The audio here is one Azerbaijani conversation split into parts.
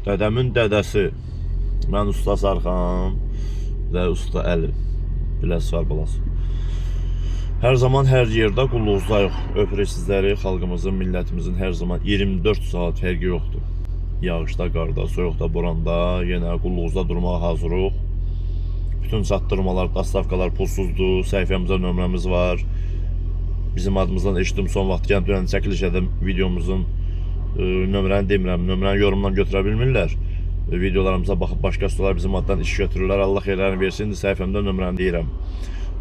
Dədəmin dədəsi. Mən usta Sarxan və usta Əli. Biləs var balası. Hər zaman hər yerdə qulluğuzdayıq. Öpürük sizləri, xalqımızın, millətimizin hər zaman 24 saat fərqi yoxdur. Yağışda, qarda, soyuqda, boranda yenə qulluğuzda durmağa hazırıq. Bütün çatdırmalar, dastavkalar pulsuzdur. Səhifəmizdə nömrəmiz var. Bizim adımızdan eşitdim son vaxt gələn dünən çəkiliş edim videomuzun nömrəni demirəm, nömrəni yorumdan götürə bilmirlər. Videolarımıza baxıb başqa ustalar bizim addan iş götürürlər. Allah xeyirlərini versin. İndi səhifəmdə nömrəni deyirəm.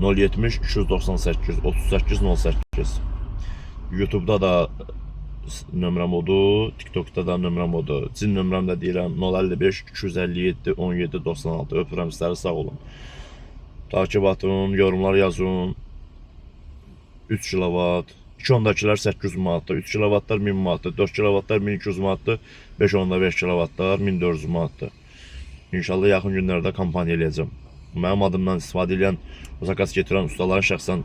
070 398 38 08. YouTube'da da nömrəm odur, TikTok'da da nömrəm odur. Cin nömrəm də deyirəm 055 257 17 96. Öpürəm sizləri, sağ olun. Takip atın, yorumlar yazın. 3 kilovat, 2.2-lər 800 manatdır, 3 kilovatlar 1000 manatdır, 4 kilovatlar 1200 manatdır, 5.5 kilovatlar 1400 manatdır. İnşallah yaxın günlərdə kampaniya eləyəcəm. Mənim adımdan istifadə edən, zakaz getirən ustaların şəxsən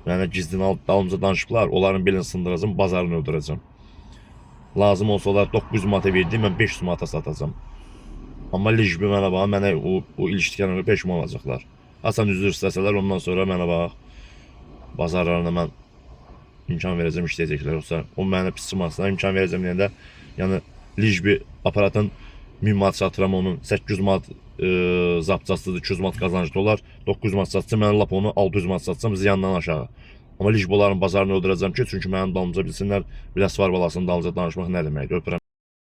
mənə gizlin alıb dalımca danışıblar, onların belini sındıracağım, bazarını öldürəcəm. Lazım olsa onlar 900 manata verdi, mən 500 manata satacağam. Amma licbi mənə bax, mənə o ilişdirənə peşman olacaqlar. Hasan üzr istəsələr, ondan sonra mənə bax, bazarlarına mən imkan verəcəm işləyəcəklər. Yoxsa o mənə pis çıxmasına imkan verəcəm deyəndə, yəni licbi aparatın 1000 manat satıram onun 800 manat zapçasıdır, 200 manat qazanclı olar. 900 manat satsam mən lap onu 600 manat satsam ziyandan aşağı. Amma licbi onların bazarını öldürəcəm ki, çünki mənim dalımca bilsinlər, Biləsuvar balasının dalınca danışmaq nə deməkdir. Öpürəm.